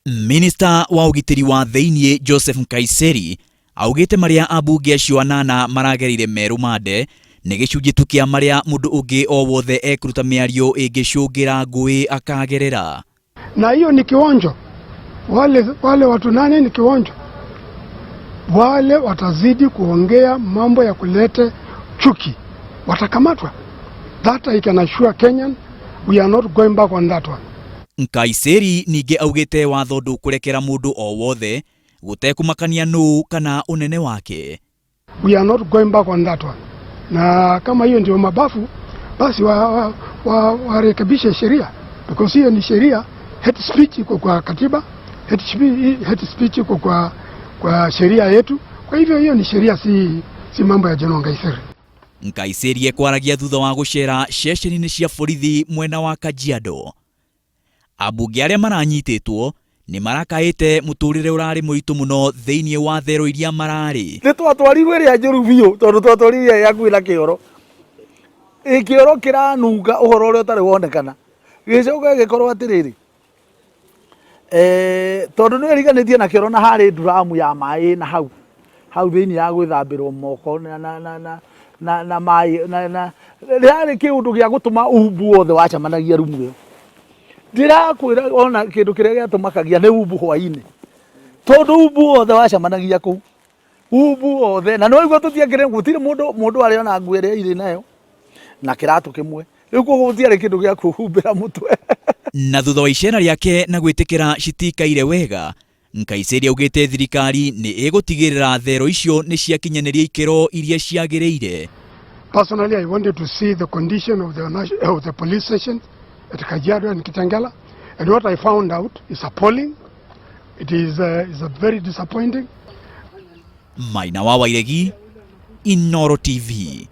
Minista wa ũgitĩri wa thĩinĩ Joseph Nkaiseri augĩte marĩa ambunge acio anana maragereire me rũmande nĩ gĩcunjĩ tu kĩa marĩa mũndũ ũngĩ o wothe ekũruta mĩario ĩngĩcũngĩra ngũĩ akagerera. Na hiyo ni kionjo, wale watu nane ni kionjo, wale watazidi kuongea mambo ya kulete chuki watakamatwa. That I can assure Kenyan, we are not going back on that one. Nkaiseri ningĩ augĩte watho ndũkũrekera mũndũ o wothe gũtekũmakania nũ kana ũnene wake. We are not going back on that one. Na kama hiyo ndio mabafu basi warekebishe wa, wa sheria because hiyo ni sheria. Hate speech iko kwa katiba, hate speech iko kwa sheria yetu. Kwa hivyo hiyo ni sheria, si mambo ya General Nkaiseri. Nkaiseri ekwaragia thutha wa gũcera ceceni-inĩ cia borithi mwena wa Kajiado. Ambunge arĩa maranyitĩtwo nĩ marakaĩte mũtũrĩre ũrarĩ mũritũ mũno thĩinĩ wa thero iria mararĩ. Nĩ twatwarirwo ĩrĩa njũru biũ tondũ twatwarirwo ĩrĩa hakuhĩ na kĩoro. Ĩ kĩoro kĩranunga ũhoro ũrĩa ũtarĩ wonekana. Gĩgĩcoka gĩgĩkorwo atĩrĩrĩ, tondũ nĩ ĩriganĩtie na kĩoro na harĩ nduramu ya maĩ na hau hau thĩinĩ ya gwĩthambĩrwo moko na na na na na na maĩ na na rĩarĩ kĩũndũ gĩa gũtũma umbu wothe wacemanagia rumu ĩyo. Ndĩrakwĩra ona kĩndũ kĩrĩa gĩatũmakagia nĩ umbu hwainĩ, tondũ umbu wothe wacemanagia kũu, umbu wothe na nĩwaigua tũtiakĩrĩ gũtirĩ mũndũ mũndũ arĩ ona nguo ĩrĩa irĩ nayo na kĩratũ kĩmwe, rĩu koguo gũtiarĩ kĩndũ gĩa kwĩhumbĩra mũtwe. Na thutha wa icera rĩake na gwĩtĩkĩra citikaire wega, Nkaiseri augĩte thirikari nĩ ĩgũtigĩrĩra thero icio nĩ ciakinyanĩria ikĩro iria ciagĩrĩire. Personally, I wanted to see the condition of the police station at Kajiado and Kitengela, and what I found out is appalling. It is a very disappointing. Maina wa Wairegi, Inooro TV.